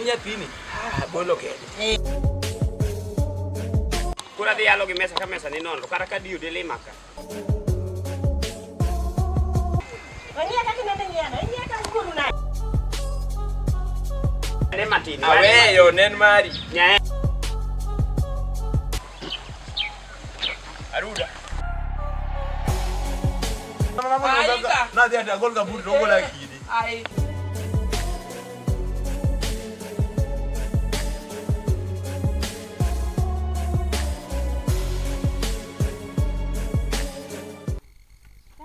en nyathini. Ah, bolo kende. Koro adhi yalo gi mesa ka mesa ni nono kata ka diyo dilima ka. Wang'iya kaka inende ng'iyano, ing'iya ka wuonu nade? Ne matin. Aweyo nen mari. Nyae. Aruda. Nadhi ati agol kaburi to ogola kidi. Ai.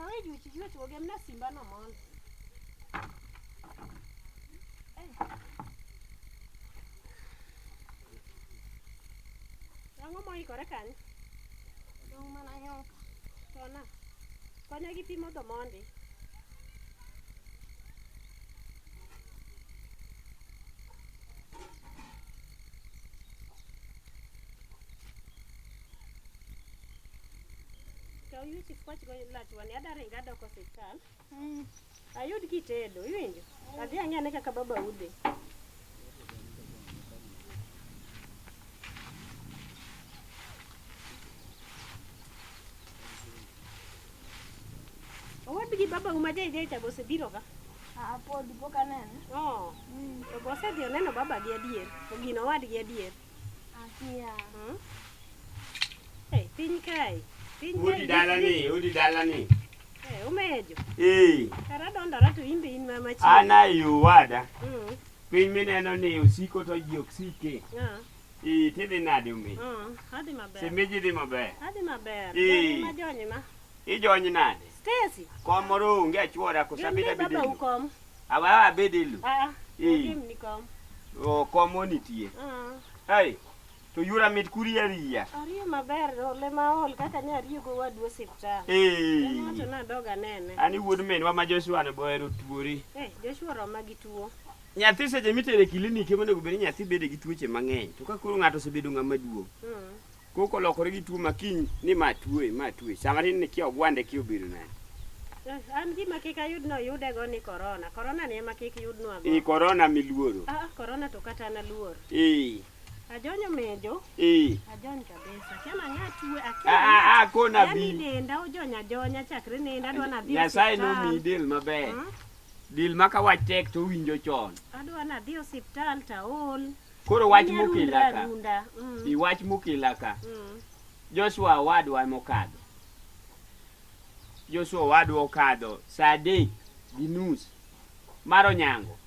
Awe juchi juchi ogemna simba no mondo. Ang'o moikore kanyo? Dong' mana nyuka. Tona. Konya gi pi modho mondi. Kaw yuechi kwach go lachwani adwa ringo adok osiptal. Ayud kitedo, iwinjo? Adhi ang'i ane kaka baba udhi. Owadgi baba uma JJ cha be osebiro ka? Ah, pod pok anene. Oh. To be osedhi oneno baba gi adier? To gino owadgi adier? Akia. Hmm? Hey, piny kae. Piny kae. Udi dalani, udi dalani. Eh, umejo. Eh, Kara dondora to in be in ma machiegni. an ayo wada. Piny mineno ni osiko to ji ok sike. Ah, Eh, tidhi nade omi? ah, adhi maber. Semeji dhi maber. Adhi maber. Eh. Jony ma jony ma. Ijony nade? Stacy. Kom moro onge achuora koso Gem abed ne abed e baba lo. ukom. Awa abed e lo. Ah, ah. Eh. Gem ni kom. O kom monitie. Ah. Ai, to yura mit kuri ariya. Ariyo maber, ole maol kaka ne ariyo go wadu osiptal. Eh. Wacho nadog anene. Ani wuod minwa ma Joshua no bohero tuore. Eh, Joshua roma gi tuo. Nyathi seche mitere e klinik ema onego bed ni nyathi bede gi tuoche mang'eny. To ka koro ng'ato osebedo ng'ama duong', koko olokore gi tuo ma kiny ni ma tuoe, ma tuoe. Sama tin ni kia ogwande kia obedo nade. Eh, An gima kik ayud no yudego ni korona. Korona ni ema kik yudnwa I go. korona miluoro. Ah, ah, korona to kata an aluor. Eh, Ajonyo mejo, eh. ajony kabisa. Akia nang'a tuo, akia Ah, ah, ah, kona Yani bi. denda ojony ajonya chakre nenda adwa nadhi Nyasaye osiptal. nomiyi del maber. Mm. Del ma ka wach tek to owinjo chon. Adwa nadhi osiptal taol. Koro wach Anya mokela runda ka. runda. Mm. I wach mokela ka. Joshua owadwa emokadho. Joshua owadwa okadho saa 3:30 mar onyango.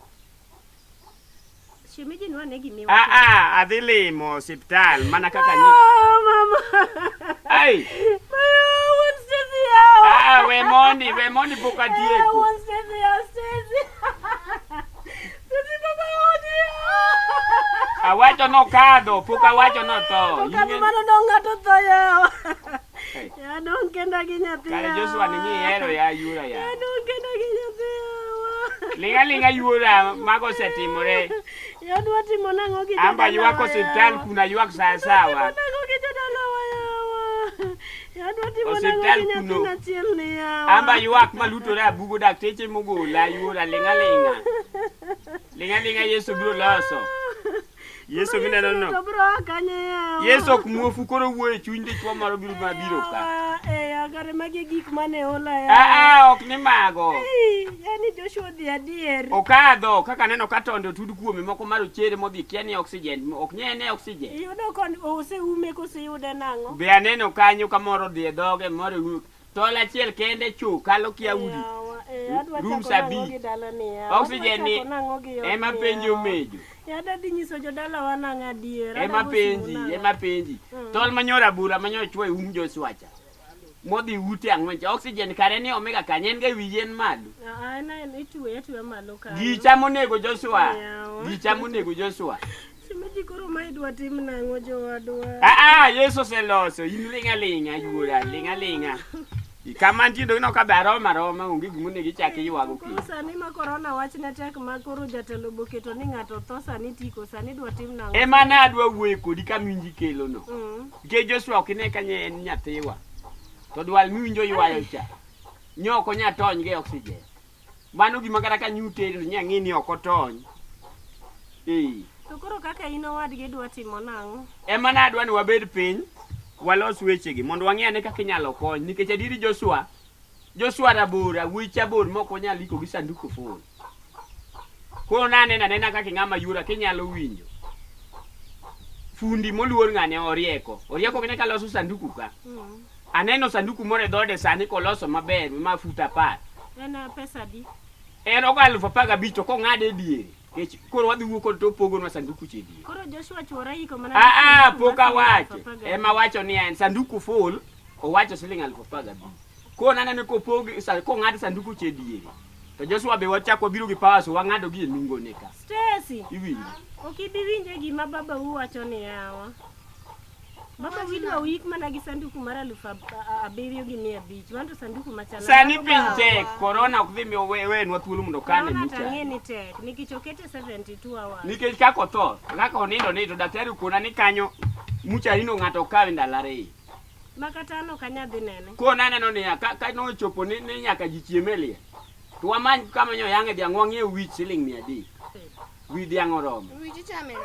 Shemeji nwane gimiwa. Ah, ah, adhi limo osiptal mana kaka nyi. Oh, mama. Ai, Mama, wuon Stacy yawa. ah, ah, we mondi, we mondi pok Eh, atieko. wuon Stacy yawa, Stacy. Stacy baba odi yawa. Awacho nokadho, pok awacho notho. Okadho Ing'e- mano dong' ng'ato tho yawa. Hey. Ya dong' kenda gi nyathi Kare yawa. Joshua ni ihero ya yura ya. Ya dong' kenda gi nyathi yawa. Ling'a ling'a yuora mago osetimore. Ya dwa timo nang'o gi Amba jodalawa ywak osiptal yawa? kuna ywak saa Adwa sawa. timo nang'o gi jodalawa yawa? Ya dwa timo nang'o Osiptal gi kuno. nyathina achiel ni yawa? Amba ywak malutore abugo dakteche mogola yuora ling'a ling'a. Ling'a ling'a Yesu biro loso. Yesu Koro mineno no. To biro a kanye yawa? Yesu ok muofu koro wuoyo e chuny dichuo moro biro mabiro ka. Yawa, eh, kare magi e gik mane ola yawa. Ah, ah, ok ni mago. Ei, Yani Joshua odhi adier. Okadho kaka aneno ka tonde otud kuome moko mar ochere modhi kia ni oxygen ok nye ne oxygen. Iyudo ka oseume koseyude nang'o? Be aneno kanyo ka moro odhi e dhoge moro e wi- tol achiel kende cho kalo kia udi. Yawa, eh, adwa Rooms chako nang'o abich. gi dalani yawa? Oxygen Adwa ni chako nang'o gi ema odni penji yawa? omejo. Ya adhi nyiso jodalawa nang'o adier. Ema Adwa go simu penji, nang'o? ema penji. Tol manyoro abura manyoro chwo e um Joshua cha. Modhi ute ang'wen cha. Oxygen kare ni omega kanye en ga ewi yien malo. Ah, ah, en en itwe atweya malo kanyo. Gicha monego Joshua. Yawa. Gicha monego Joshua. Shemeji koro ma idwa tim nang'o jowadwa? Ah, ah, Yesu oseloso. In ling'a ling'a yuora, ling'a ling'a. Kama nitie dong' ka be aroma aroma onge gima onego ichak iywago Koro kendo. sani ma korona wachne tek ma koro jatelo boketo ni ng'ato tho sani tiko sani idwa tim nang'o? Ema ne adwa wuoyo kodi ka minji kelo no. Nikech Joshua ok ine ka nye en nyathiwa. To dwal miwinjo ywayo cha. Nyo ok onya tony gi oxygen. Mano gima kata ka nyu tere to nya ng'i ni ok otony. Eh. To koro kaka in owadgi idwa timo nang'o? Ema nadwa ni wabed piny walos wechegi mondo wang'i ane kaka inyalo kony nikech adieri Joshua Joshua rabora wuoyi cha bor mok wanyal iko gi sanduku full. Koro naneno anena kaka ing'ama yura kinyalo winjo. Fundi moluor ng'ane orieko. Orieko gine kaloso sanduku ka. Aneno sanduku moro e dhode sani koloso maber ma fut 10. En pesa adi? En ogo 15,000 to kong'ade e diere. Kech koro wadhi wuok kod to opogonwa sanduku cha e diere. Koro Joshua chuora iko mana Ah, ah, sanduku pok mar siling' awacho. 15,000. Ema wacho ni en sanduku full, owacho siling 15,000. Koro naneno kopog kong'ad sanduku cha e diere. To Joshua be wachak wabiro gi powers wang'ado gi e nungone ka. Stacy, Iwinjo? ok ibi winje gima baba u wacho ni yawa. Baba widwa uik mana gi sanduku mar 7,500. Mano to sanduku machalo. Sani piny tek, corona ok dhi miyo wenwa thuolo mondo kane Corona to micha. ang'e ni tek nikech okete 72 hours. Nikech kaka otho, kaka onindo ni to daktari okona ni kanyo mucharino ng'ato ok kawe ndalo 2. Ma kata an ok anyal dhi nene. Koro naneno niya, ka nochopo ni nyaka ji chiem e liel, to wamany kama nyo yang'e dhiang' wang'iew wich siling 300. Wi dhiang' oromo. Wich ichame ni.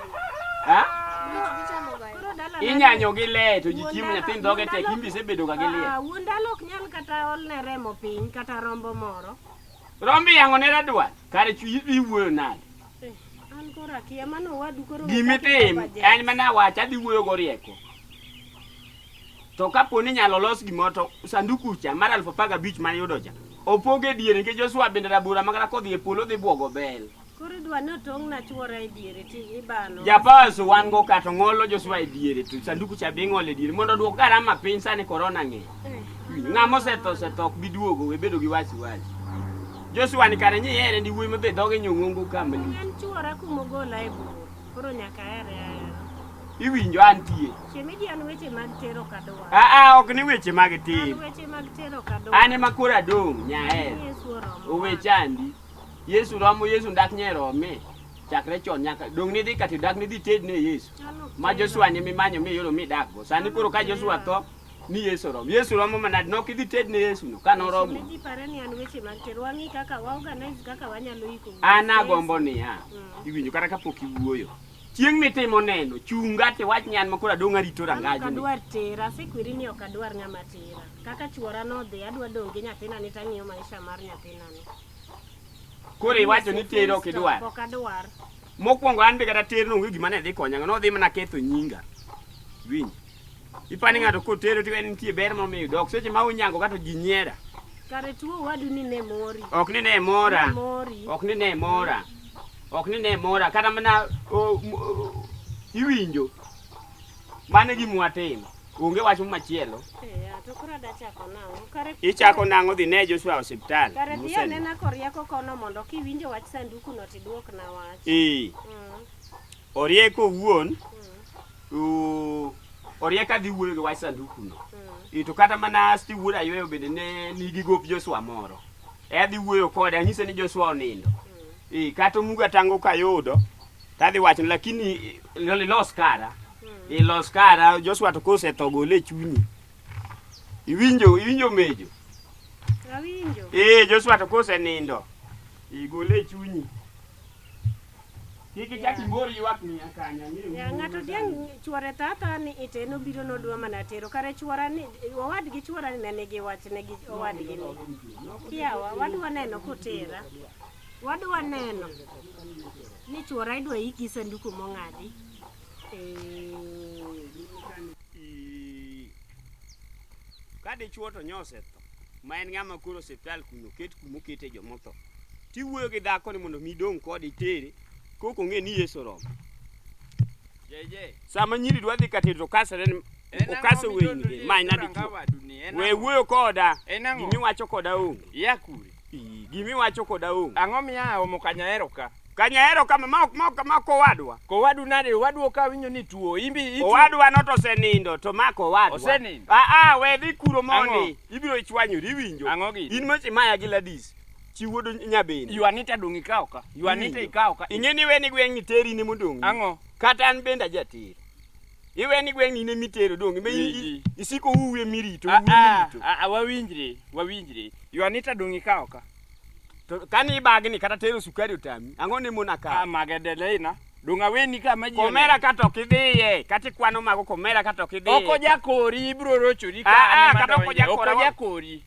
Ha? Wich ichamo ga. Koro dala Inyanyo gi le to ji Wuon chiemo dala- nyathi dhoge wuon tek dala- in be isebedo ga gi liel. Ah, wuon dala ok nyal kata olne remo piny kata rombo moro. Rombo iyang'o ne radwal, kare chwi iwuoyo nade? An koro akia mano owadu koro Gimitim en mana wach adhi wuoyo go rieko. To kapo ni inyalo los gimoro to sanduku cha mar 15,000 mane iyudo cha opoge e diere nikech Joshua bende rabora ma kata kodhi e polo dhi buogo bel. Koro idwa ni otong'na chuora e diere ti ibano. Japaso wan go ka to ng'olo Joshua e diere to sanduku cha be ing'olo e diere mondo oduok garama piny sani korona ng'eny. Ng'ama osetho osetho ok bi duogo we bedo gi wasiwasi. Joshua ni kare nyihere ndi wuoyi modhi dhoge nyong'ongo ka malich. En chuora kumogola e bur. Koro nyaka ahere ahera. Iwinjo antie. Shemeji an weche mag tero kadwa. Ah ah ok ni weche mag An tim. weche mag tero kadwa. An ema koro adong' nyaher. Yesu oromo. Owe chandi. Yesu romo Yesu ndak nyerome. Chakre chon nyaka dong' nidhi kati dak nidhi ted ne Yesu. An ok Ma tera. Joshua ni mimanyo miyudo midakgo. Sani koro ka Joshua tho ni Yesu romo. Yesu romo manade nok idhi ted ne Yesu no ka noromo. Shemeji pare ni an weche mag tero. Wang'i kaka wa organize kaka wanyalo iko. An agombo niya, iwinjo kata kapok iwuoyo. Chieng' mitimo neno, chunga tiwach ni an ma koro adong' arito An ok rangajni. adwar tera, asekweri ni ok adwar ng'ama tera. Kaka chuora nodhi, adwa dong' gi nyathina ni tang'iyo maisha mar nyathina ni. Koro iwacho ni tero ok idwar. Ok adwar. Mokwongo an be kata terno onge gima ne dhi konya, nodhi mana ketho nyinga. Winj. Ipani ng'ato kotero to en nitie ber momiyo dok seche ma unyango ka to ji nyiera. Kare tuo owadu ni ne mori. Ok ni ne mora. Ne mori. Ok ni ne mora. Ok ni ne mora kata mana iwinjo. Mano e gima watimo. Onge wach machielo. Eh, to koro adachako nang'o? Kare Ichako nang'o dhi ne Joshua e osiptal. Kare dhi Museni. anena korieko kono mondo kiwinjo wach sanduku no tiduokna wach. Ee. Orieko owuon. Orieko adhi wuoyo gi wach sanduku no. To kata mana Steve wuod Ayweyo bende ne nigi gop Joshua moro. E adhi wuoyo kode anyise ni Joshua onindo. Kata omuga tango kayudo tadhi wacho lakini ilos kara. Ilos kara Joshua to kosetho gole e chunyi. Iwinjo mejo? Awinjo. Joshua to kosenindo. Igole e chunyi. Kik ichak imor ywak miya kanyo. ang'eyo Ya ng'ato diang' chuore tata ni ite nobiro nodwa mana tero kare chuora ni owadgi chuora ni ne nigi wachne gi owadgi ni. Kiawa wadwa neno kotera. Wadwa neno ni chuora idwa ik gi sanduku mong'adi. Ka dichuo to nyosetho, ma en ng'ama koro osiptal kuno oket kuma okete jomotho. Tiwuoyo gi dhako ni mondo mi dong' kode itere, kok ong'e ni Yesu oromo. JJ. Sama nyiri dwa dhi katedo to okasore ni okaso weyni gi, ma ina dichuo. We wuoyo koda, gimiwacho koda onge. Ya kure. Gimiwacho koda onge. Ang'o miya omo kanyahero ka? Kanyahero kama ma ok owadwa. Kowadu nade? Owadu ok awinjo ni tuo. Imbi ituo. Owadwa no to osenindo to mako owadwa. Osenindo? Ah ah, we dhi kuro mondi. Ang'o? Ibiro chwanyori iwinjo. Ang'o gini? In mochi maya gi Ladis. Chi wuod Nyabende. Yuanita dong' ikawo ka. Yuanita ikawo ka. Ing'e ni weni gweng' ni teri ne modong'. Ang'o? Kata an bende ajatero. Iweni gweng' ni ne mitero dong' me Winji. isiko uwe mirito, Ah, uwe ah, mirito. ah, wawinjre, wawinjre. Yuanita dong' ikawo ka. To kani ibagni kata tero sukari otami, ang'o ne mona Ah, kawo? magedeleina. Dong' aweni kama ji Komera oneno. kata ok idhiye, kata ikwano mago komera kata ok idhiye. Ok ojakori, ibiro rochori ka Ah, ah, an ema kata ok donje. Ok ojakora, ojakori.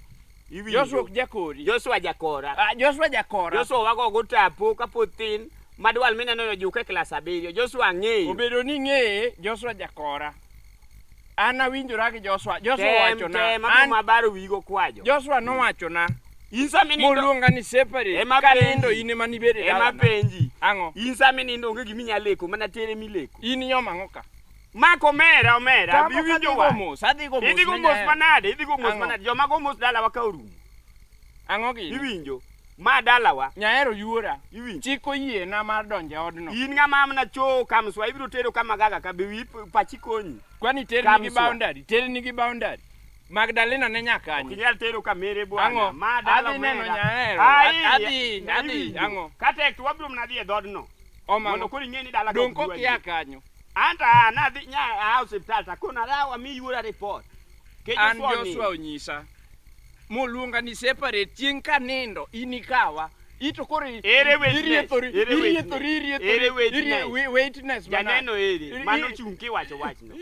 Iwinjo. Joshua ok jakori. Joshua jakora. Ah, Joshua jakora. Joshua wagogo tapo kapod thin, madwal mineno no juke klas 7. Joshua ang'eyo. Obedo ni ng'eye, Joshua jakora. An awinjora gi Joshua. Joshua Tem, owachona. tem, abiro An mabaro wigo kwajo. Joshua nowachona. In sama inindo, Moluonga ni separate. Ema Kanindo penji. in ema nibede ema dalana. penji. Ang'o? In sama inindo onge gima inyalo leko, mana tere mileko. In inyoma ang'o ka? Mako omera, omera, Tambo iwinjo kadhigo wa. mos, adhigo mos. Idhi go ne mos Nyaera. manade, idhi go mos Ang'o? manade. Joma go mos dalawa ka orumo. Ang'o gini? Iwinjo? Ma dalawa, Nyaero yuora. iwinjo? Chik oyiena mar donjo e odno. In ng'ama amna choo kamswa ibiro tero kama gaga ka be wi pachi konyi. Kwani terni gi Kamswa. boundary, terni gi boundary. Magdalena ne Ok nyakanye. inyal tero kamere bwana. Ang'o? Ma dala Adhi neno omera. Nyaero. Ai, Adhi, adhi, iwinjo? ang'o? Katek to wabiro mana dhi e dhodno. Oma Mondo ang'o? koro ing'e ni dala ka Dong' ok dwa kokia ji. kanyo. Anta a nadhi nya a osiptal takona rawa mi yuora report. Ke An Joshua Joshua onindo. onyisa. Moluonga ni separate chieng' kanindo in ikawa. Ito koro Ere witness? iriethori, Ere witness? iriethori, iriethori. Ere witness? Witness mana. Janeno ere mano chung' kiwacho wachno.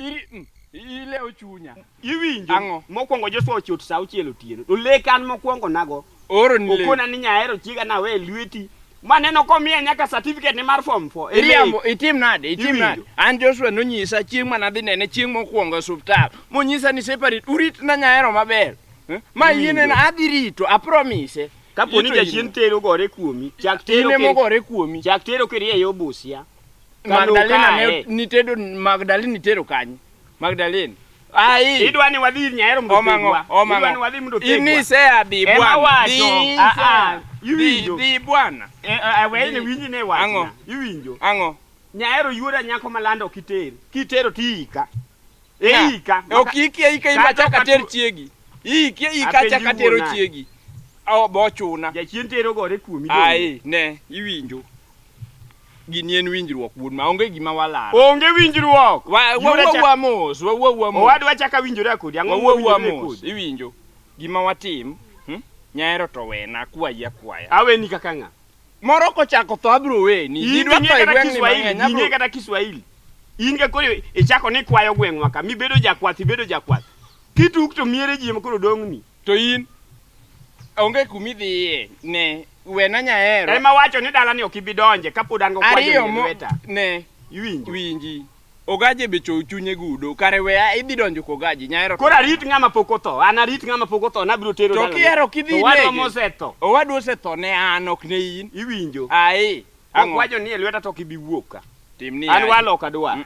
Ilewo chunya. Iwinjo? Ang'o? Mokwongo Joshua ochot sa 6 otieno. To lek an mokwongo nago. Oro ni lek. Okona ni nyaero chiega nawe e lweti. Maneno komiya nyaka certificate ne mar form 4. E lek. Iriambo, itim nade, itim Iwinjo. nade. An Joshua nonyisa chieng' manadhi nene chieng' mokwongo e osuptal. Monyisa ni separate, urit na nyaero maber. Eh? Ma Iwinjo. yien en adhi rito, apromise. Kapo ni Ito in. jachien tero gore kuomi, chak tero In emogore kuomi. chak tero kirieyo Busia. Kano Magdalena ne kae. nitedo Magdalena nitero kanye? Magdalena. Ai. Idwa ni wadhi ir nyaero mondo Omang'o, othegwa. Idwa ni omang'o. wadhi mondo In othegwa. isea dhi Ema bwana. wacho. Dhi Ah, ah, isea. Dhi iwinjo. dhi bwana. Eh, eh, we ni winji ne wachna. Ang'o? Iwinjo. Ang'o? Nyaero yuora nyako malando ok iter. Kitero tiika. Ng'a? Eika. Ok ikia ika imba Kata chaka ok ter atu- chiegi. Ikia ika Apenji chaka tero wuon chiegi. O bochuna. Jachien tero gore kuomi. donge? Ai, ne, iwinjo. Gini en winjruok wuon ma onge gima walaro. Onge winjruok. Wa Yuora cha- wa mos, wa wa mos. Owadwa chaka winjore kodi. Ang'o Wa wa mowinjore mos, kodi? iwinjo. Gima watim, Nyaero to wena, akwayi akwaya. Aweni kaka ng'a? Moro kochako tho abiro weni. Ji In dwa ing'e tho e kata gweng'ni Kiswahili, mang'eny. ing'e Abiro kata Kiswahili. In ka koro ichako ni kwayo gweng'wa ka, mibedo jakwath, ibedo jakwath. Kituk to miere ji ema koro dong'ni. to in onge kumidhiye. Ne, wena nyaero. Ema wacho ni dalani ok ibi donje kapod an go kwajo Ariyo ni mo lweta. ne Iwinjo? winji. Ogaje be chow chunye gudo. Kare weya idhi donjo kogaji nyaero. to Koro arit ng'ama pok otho, an arit ng'ama pok otho, nabiro tero To dalane. kihero kidhi To wadwa nege. mosetho, Owadwa osetho ne an ok ne in. iwinjo? Ai. Ang'o? Okwajo ni e lweta to ok ibi wuok ka. Tim ni An aye. walo ok adwar.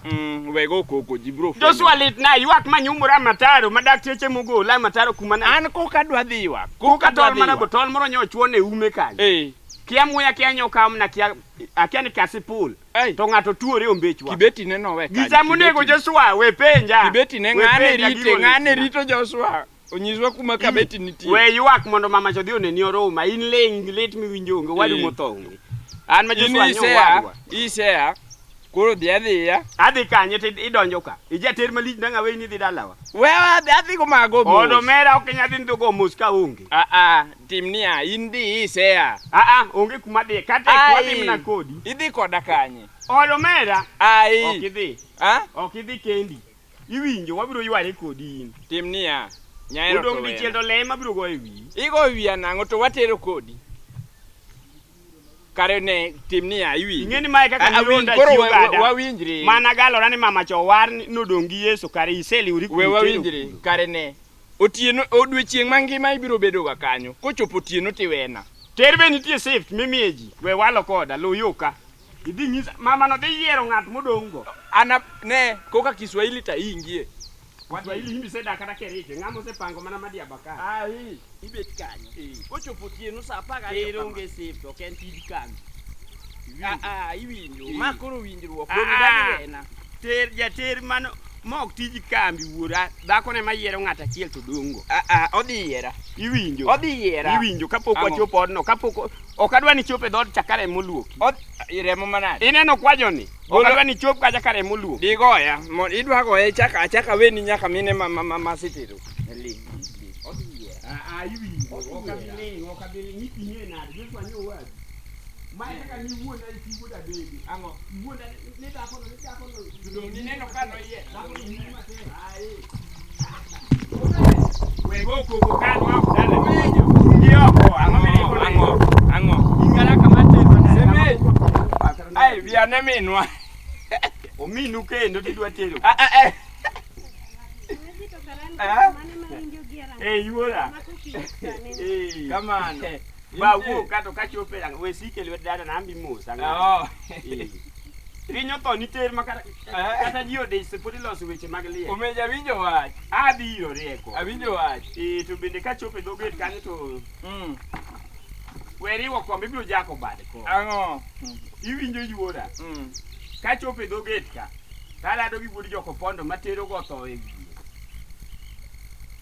Wego koko ji biro fwenyo. Joshua litna ywak manyumora mataro ma dakteche mogola mataro kuma na An koka adwa dhi ywak. kuka adwa tol dhi mana go ywak. tol moro nyochuone e ume kanyo. Eh. Kia muya kia nyoka mna kia akia ni kasipul. Ai. To ng'ato tuore ombechwa. Kibeti ne nowe kanyo. Gicha monego Kibeti- Joshua we penja. Kibeti ne We ng'ane penja rite, gigo ng'ane litna. rito Joshua. Onyiswa kuma kabeti nitie. We ywak mondo mama cha odhi oneni oruma. In ling lit miwinjo onge wadu Eh. motho onge. An ma In Joshua nyo isea, wadwa. isea. Koro dhi adhiya. Adhi kanye to idonjo ka. Ijater malich nang' aweyi ni idhi dalawa. Wewa adhi adhi go mago mos. Od omera ok inyal dhi ndhogo mos ka onge. Ah ah, tim niya, in dhi isea. Ah ah, onge kuma dhiye. Kata Ai. wadhi mana kodi. Idhi koda kanye? Od omera ok Ai. idhi. Ah? Ok idhi kendi. Iwinjo wabiro yware kodi in. Tim niya. Nyaero to Odong' dichiel wena. to le ema biro goyo e wiyi. Igo wiya nang'o to watero kodi. Kare ne tim niya iwinjo. Ing'e ni mae kaka Ah, ah, winj, nironda koro chiwo gada. wawinjre. Mana galora ni mama cha owar ni nodong' gi Yesu kare iseliwri We kuom tero wawinjre kuno. kare ne. Otieno odiechieng' mangima ibiro bedo ga kanyo. Kochopo otieno tiwena. Ter be nitie shift mimiye ji. We walo koda, luw yo ka. Idhi nyisa mama no dhi yiero ng'at modong' go. Ana ne koka Kiswahili ta ingie. Kiswahili in isedak kata Kericho, ng'ama osepango mana Madiaba ka. Ai, ibet kanyo. Kochopo otieno saa 12 Ter kama. onge shift, ok en tij kambi. Ah, ah, iwinjo. Ma koro winjruok. Ah, Dong' ah. idagi wena. Ter jater mano ma ok tij kambi wuora, dhako ne mayiero ng'at achiel to dong' go. Ah, ah, odhi yiera. Iwinjo? Odhi yiera. Iwinjo kapok Ang'o? wachopo odno, kapok ok adwa ni chop e dhoot cha ka remo oluoki. Remo manade? Ineno kwajoni? Ok Golo- adwa ni chop kacha ka remo oluoki. Digoya. Idwa goye chaka achaka weni nyaka mine ma ma ma, ma sitero. Ling, ling. Odhi yiera. Ah, ah, iwinjo. Ok abi ling, ok abi ling. Ing'e nade? Joshua nyo owadu. Ma e kaka niwuonda iti wuod Abedi. Ang'o? Iwuonda ni dhakono ni dhakono. To dong' nineno ka noyie. Dhakono ni matek. Ai. We go koko kan ma ok dala. Winjo. Gi oko, ang'o mirieko Ang'o? Ang'o? Ingara kama tin mana. Seme. Ai, wiya ne minwa. Ominu kendo tidwa tero. Ah, ah, eh. Shemeji to karan Eh? mane ma winjo gi e ranga. Eh, yuora. Mako kich sani. Eh. Kamano. Ba wuo ka to kachopo e ranga, we sike lwet dada na ambi mos ang'o. Oh. Eh. Piny otho niter ma kata Eh. kata ji odich pod iloso weche mag liel. Omeja awinjo wach. Abiro rieko. Awinjo wach. Eh, to bende kachopo e dho gate kanyo to Mm. we riwo kombe ibiro jako bad kom. Ang'o? Iwinjo yuora. Mm. Kachopo e dho gate ka, tarado gi wuod jokopondo matero go tho e wiye.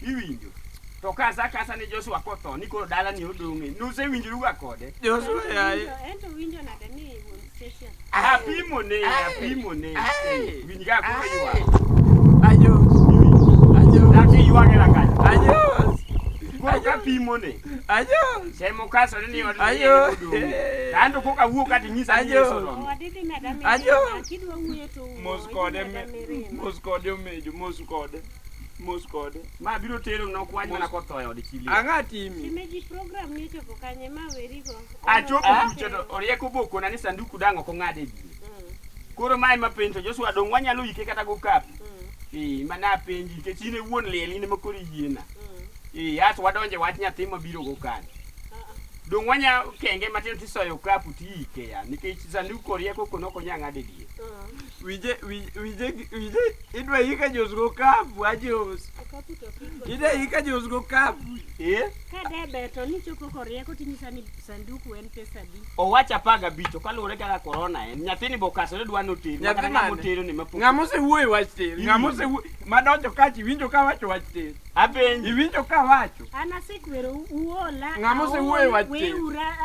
Iwinjo? To kasa kasa ni Joshua kotho ni koro dala ni odong'e. Nusewinjoruga kode. Joshua yaye. En to winjo nade ni wuon station. Apimo ne, apimo ne. Ai. Winj ka koro ywak. Ajos. Ajos. Dak iywag e rangach. Ajos. Koro kapimo ne. Ajos. Temo kasore ni od Ayo. odong'e. To anto koka awuok ka tinyisa ni Ayo. Yesu oromo. Owadi dhi meda Ajo. mirima. Kidwa wuoyo to wuo. Mos idhi kode. meda mirima. Mos kode omejo. Mos kode. Mos kode. Ma biro tero nokwany mana kotho e od chi liel. Ang'a timi? Shemeji program ni ochopo kanye ma werigo. Achopo Ah. kucho to orieko bokona ni sanduku dang' ok ong'ad e wiye. Mm, Koro mae ma penjo Joshua dong' wanyalo ike kata go kapu. mm, Eh, mana apenji nikech in e wuon liel in ema koro iyiena. mm. Eh, ato wadonje wach nyathi mabiro go kanyo. Ah, ah. Dong' wanya kenge matin tisoyo okapu tiike ya nikech sanduku orieko kono ok onya ng'ado e diere. Mm. Wije wije wije idwa ika Jos go kapu ajos. Okapu to kiko. Idwa ika Jos go kapu. Eh? Ka de ber to nichopo korieko tinyisa ni sanduku en pesa adi. Owacho 15 kaluwore kaka korona en. Nyathini bo kasore dwa noter. Nyathi Makata ng'ama mane? otero ni mapok. Ng'ama osewuoyo wach ter. Ng'ama osewuoyo madonjo kacha iwinjo ka wacho wach ter. Apenji. Iwinjo ka wacho. An asekwero uola. Ng'ama osewuoyo wach ter. Weura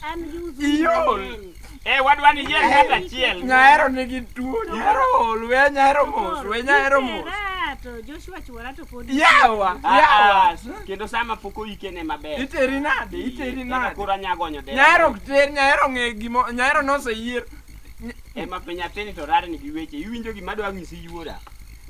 an gi uzuri Iol. mang'eny. Eh, wadwa ni yier ng'ato achiel. Nyaero nigi tuo. Nyaero ol. We nyaero mos. We nyaero mos. Itera to Joshua chuora to pod Yawa. Ah, Yawa. ah, kendo sama pok oike ne maber. Iteri nade? Iteri Eka nade? koro anya gonyo dera. Nyaero ok ter. Nyaero ng'e gimo. Nyaero noseyier. Ema pe nyathini to rarni gi weche. Iwinjo gima adwa nyisi yuora.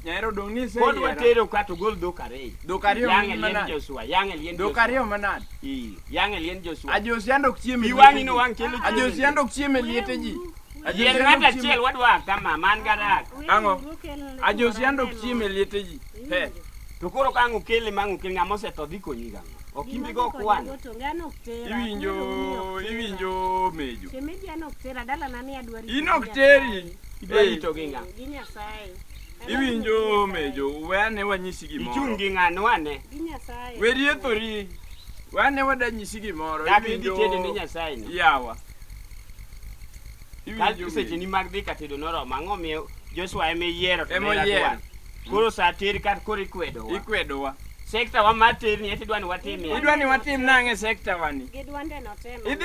Nyaero dong' ni Kodwa iseyiera. tero ka to gol dhok ariyo. Dhok ariyo Yang' e gin liend manade? Joshua, yang' e liend Dhok Joshua. ariyo manade? Eh, yang' e liend Joshua. Ajos yande ok chiem e Pi liete wang'i ji. no wang' kelo Ajos chiemo. yande ok chiem e liete ji. Ajos Yier yande ng'ato ok chiem- achiel wadwa kama man garak. Ang'o? Ajos yande ok chiem e liete ji. He. To koro ka ang' okele ma ang' okel ng'ama osetho dhi konyi gang'o? Ok imbi go kwan. Iwinjo iwinjo mejo. Shemeji an ok tera dalana ni adwa rito In gi ok Nyasaye. teri. Idwa Eh, rito gi ng'a? Gi Nyasaye. Iwinjo mejo. We ane wanyisi Ichung' gimoro. gi ng'ano ane? Gi Nyasaye. We riethori. We ane wadanyisi gimoro. Dak idhi Iwinjo tede ne Nyasaye ni. yawa. Ka Iwinjo seche ni mag dhi ka tedo noromo, ang'o miyo Joshua ema iyiero to Ema ne oyiero. radwa? Koro sa ter ka koro ikwedowa. Ikwedowa. Sekta wa mar terni eti idwa ni watimie. Idwa ni watim nang'e e sekta wani? Gi dwande no tema. Idhi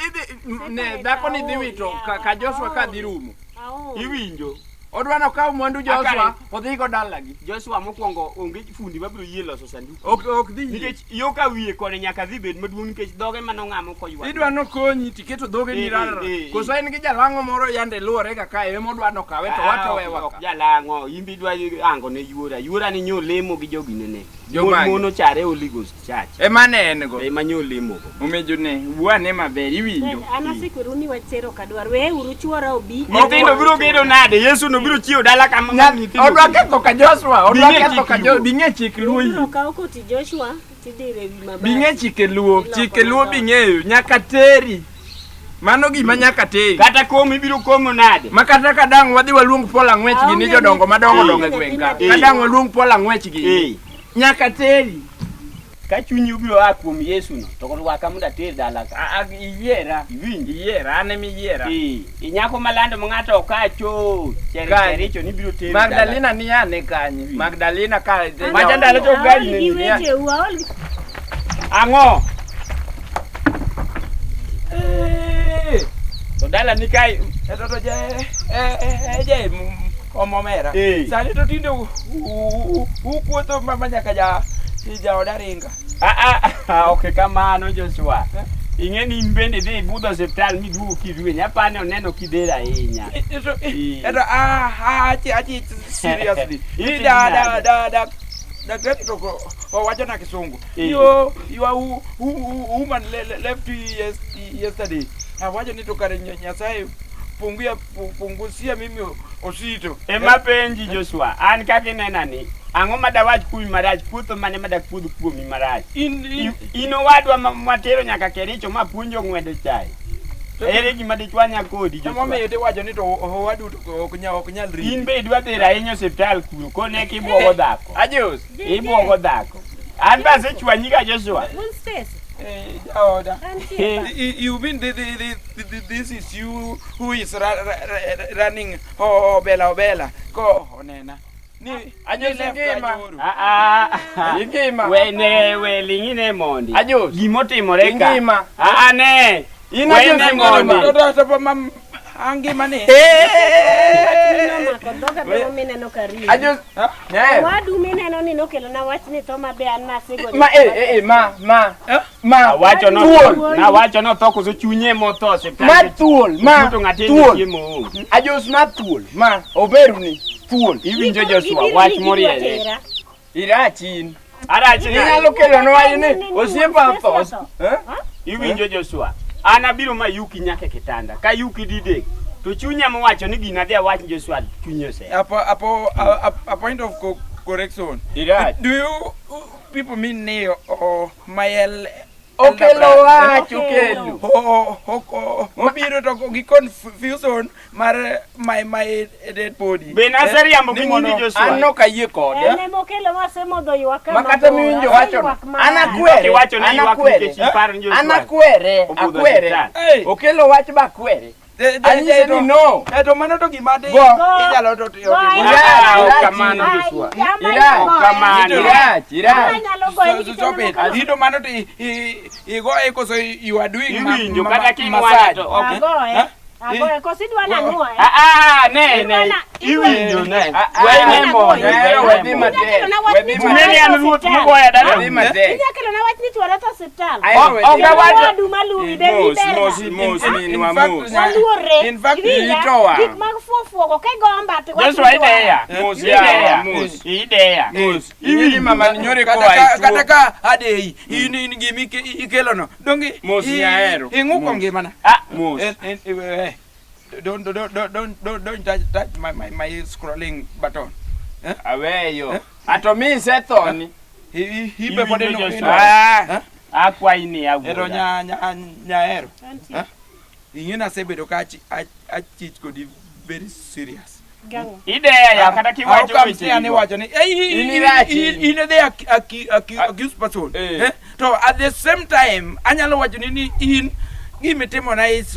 idhi ne dhako ni dhi wito ka, ka Joshua ka dhi rumo. Aol. Iwinjo. Odwa nokaw mwandu Joshua Akare. odhi go dalagi. Joshua mokwongo onge fundi mabiro yie loso sanduku. Ok ok dhi yie. Nikech yo ka wiye koni nyaka dhi bed maduong' nikech dhoge manong'amo koywak. Idwa nokonyi tiketo dhoge ni Eh, rarara. eh, eh. Koso en gi jalang'o moro yande luwore ga kae ema odwa nokawe to watowe Ok waka. jalang'o, imbe idwa ango ne yuora. Yuora ni nyo lemo gi joginene. Jomage? Mon ochare Holy Ghost Church. Ema ne en go. Ema nyo lemo go. Omejo ne wuane maber iwinjo. An asekwerou ni wach tero ok adwar. Weuru chuora obi. Nyithindo biro gedo nade? Yesu no biro chiewo dala kama Nya- nyithindo. Odwa ketho ka Joshua, odwa Bing'e ketho ka chik Joshua, Luo. bing'e chik Luo Ibiro yi. kaw koti Joshua tidire ewi mabati. Bing'e chike Luo, Iloko chike Luo madongo. bing'eyo, nyaka teri. Mano gima nyaka teri. Kata komo ibiro komo nade? Ma kata ka dang' wadhi waluong Paul Ang'wech gi ni Aonge jodongo madongo dongo e aonge gweng' ka. nyathi Ka dang' waluong Paul Ang'wech gi. Eh. Nyaka teri. Ka chunyi obiro a kuom Yesu no, to rwaka mondo ater dala ka. A- a- Iyiera. Iwinjo? Iyiera, an ema iyiera. Eh, inyako malando ma ng'ato okacho chere Kanye? chericho ni biro teri dala. Magdalena ni ane kanye? Magdalena ka Macha ndalo chok Aol gari gi ne ni. wecheu, aol gi Ang'o? Eh, To dala ni kae eh, to to je eh, eh, eh, je omomera. Eh. Sani to tinde ukuotho mama nyaka ja jaoda ringa. Ah, ah, ah, ok kamano Joshua. Ing'e ni in bende idhi ibudho osiptal miduogo kirweny. Apani oneno kidhero ahinya. Eto ah achi achi seriously. Iti Da da nade? da da daktari to owacho na kisungu. Eh. Yo you are woman left you yesterday. Awacho ni to kare Nyasaye punguia pungusia mimi osito. Ema penji Joshua, an kaka inena ni, ang'o ma dawach kuomi marach, puotho mane ma dakpuodh kuomi marach? In in In owadwa matero nyaka Kericho ma puonjo ng'wedo chae. Ere gima dichwanya kodi Joshua? Emomiyo tiwacho ni to owadu to ok nyal ok nyal riti. In be idwa dhir ahinya osiptal kuro, kone kibwogo dhako. Ajos. Ibwogo dhako. An be asechwanyi ga Joshua. Wuon Stacy, Eh, jaoda. antie ba. You mean this is you who is running oh bela obela ko onena ni Ajos left ingima. anyoro. Ah, ah. Ingima. We ne we ling'ine mondi. Ajos. Gimotimore ka. Ingima. Ah, ah, ne. In We Ajos ne ingima. mondi. To- to- to- mam- angima ni Nomako dhoga be mineno ka ringo. Ajos. Nyaero. Owadu mineno ni nokelona wach ni tho ma be an nasego. Ma eh eh eh, ma ma ma Awacho no thuol. nawacho notho koso chunye motho osiptal. Ma thuol, ma To ng'ate thuol. chiemo onge. Ajos ma thuol, ma oberu ni thuol. Iwinjo Joshua wach moriere. Irach in. Arach nade? Inyalo kelonwa wach ni osiepa otho. Eh? Iwinjo Joshua. An abiro ma yuki nyaka e kitanda. Ka yuki didek to chunya mowacho ni gina adhi awach Joshua chunye ose. A point of correction. Irach. Do you people mean ni o my Okelo wach Okelo. okelo. Obiro to gi confusion mar my dead body. Be naseriambo Ni gi mondo- nyingi Joshua. An nok ayie kode. En emokelo wasemodho ywak Ma kata miwinjo wacho no. An akwere. Iwacho ni An ywak akwere. nikech iparo ni Joshua. An akwere. Obudho Akwere. osiptal. Hey. Okelo wach ba akwere. Anyise ni no. To mano to gima di Go. inyalo to Go. Ah, Irach. ok kamano Joshua. Kamano. Irach. Irach. Stop it. Ito mano to igoye koso you are doing Iwinjo kata kiwacho massage. to ok. Agoye. Eh? Agoye. Koso idwa nanuoye? Ah, ah, ne ne. Idwa- Iwinjo ne. Ah, ah, We ne mondi. Nyaero we wedhi ne mondi. matek. Inyakelo na wach Wedhi ni matek. Ung'e ni an ruoth mugoya dala. Wedhi matek. Inyakelo na wach ni chwora tho osiptal. Ahero Ok wedhi. awacho. Owadu maluwi be Mos, giberna. mos, mos, minwa In fact, mos. Waluorre. In fact, Iwinja? itowa. Gik mag fuofuogo kigomba to wach Joshua ni chwora. ideya. Mos Ideya. yawa, mos. Ideya. Mos. Ing'e ni mama ni nyore Kata koa ka- e kata tuo. ka adeyi in in gima ikelono donge Mos nyaero. ing'uko Mos. ngimana Ah, Mos. Don't touch my scrolling button. Aweyo. Ato mi isethoni. Ibe pod Iwinjo ino- Joshua. Ah. Akwayi ni Ero awuoda. nyaero Antie. Eh? Ing'e nasebedo ka achich kodi very serious. Gang'o. Ideya ya kata How kiwacho come weche say ani gigo. wacho ni "Hey, In irach in." in the accused person." Eh. Eh? To at the same time anyalo wacho ni ni in gimitimona is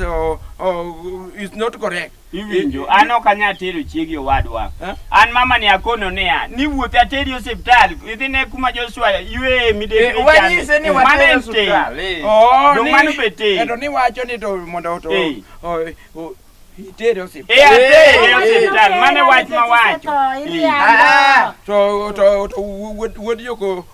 is not correct. Iwinjo, an ok anyal tero chiegi owadwa. Eh? An mama ni akono niya, ni wuoth ateri osiptal, idhi ne kuma Joshua yweye midekre Eh, Wanyise ni chande. Mano watere en tem. osiptal. eh. Oh, Dong' mano be tem. Eh, to niwacho ni to mondo to Eh. itere osiptal. Eh, atere Eh, osiptal, mano e wach mawacho. Isetho, Ah. To to to wuod joko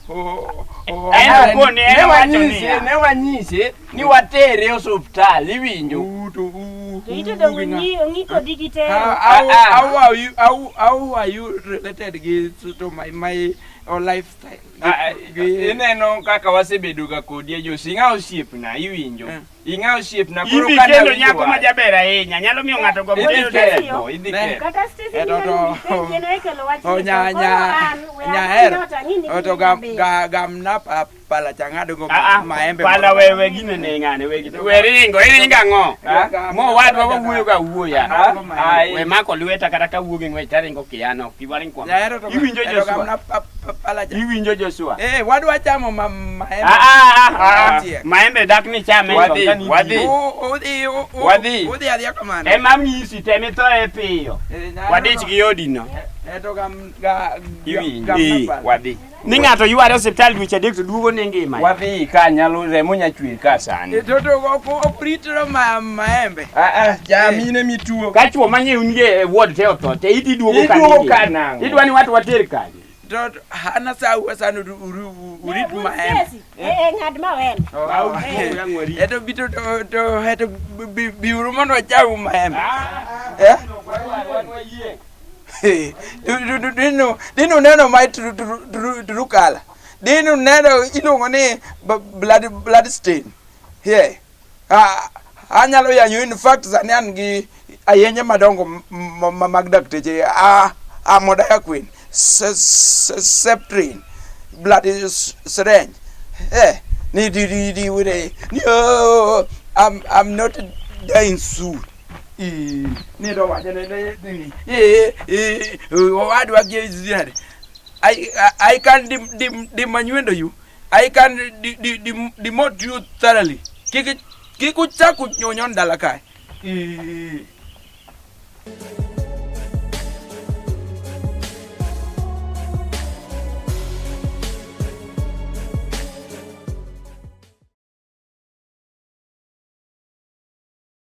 En okone, en Ne owacho wanyise, niya. ne wanyise ni watere osiptal, iwinjo. To ito dong' ong'i kodi gi tero. How, Ah, ah. how are you how are you related gi to my or lifestyle? Ah, Gi- Ineno kaka wasebedo ga kodi e Josi, ing'a osiepna, iwinjo. Eh. Ing'a osiepna, koro Ibi ka kendo nawinjo nyako ma wach, jaber ahinya, nyalo miyo ng'ato gombo Idhi bedo ketho, idhi Ne. ketho. Kata Stacy Eh, to- ni to- penje no ekelo wach Oh, ni nya tho. Koro nya an, we nyaero. an not ang'i ni Oh, to gini gam maber. ga gamna pa pala chang'ado go Ah, ah, maembe. pala we we gine ne ng'ane we gine. We ringo, iringo ang'o? Ah? Mo wadwa wawuoyo ga wuoya. Ah, ai. We mako lweta kata ka wuok e ng'wech taringo kiyano, ok iwaring kuom. Nyaero to Iwinjo eh, to Joshua. gamna pala cha. Iwinjo Joshua. Eh, wadwa chamo ma maembe. Ah, ah, ah, ah. Otiek. Maembe dak ni chame Wadhi, chon ka ni wadhi. biro. Udhi Wadhi. Udhi adhiya kamano. Ema nyisi tem ithoye piyo. Eh, nyaero Wadich to- gi odino. Eh, to gam ga Iwinjo. gamna Eh. pala. Wadhi. Ni ng'ato yware osiptal dweche adek to duogo ne ngima. Wadhi ka nyalo remo nya chwer ka sani. Eh, To to ok ok ritro ma maembe. Ah, ah, cham in ema ituo. Ka chuo manye un gi e ward te otho te iti duogo Iduogo kanye. ka nang'o? Idwa ni watu water kanye. to hana sawu asano urit maembe. Stacy, eh, ng'ad mawembe. Au, yang wari. Eto bi to to to eto bi biuru mondo wacham maembe. Eh? Dinu dinu neno ma trukala. Dinu neno iluongo ni blood blood stain. Here. Ah, anyalo yanyo in fact sani an gi ayenje madongo mag dakteche a amodiaquine, septrin, blood syringe. Eh, ni di di di wure. Ni oh, I'm not dying soon. Eh, ni do wacho ne ne ni. Eh, eh, owadwa gi nade. I can dim dim dimanywendo you. I can di di di demote you thoroughly. Kik kik uchak unyonyon dala kae. Eh.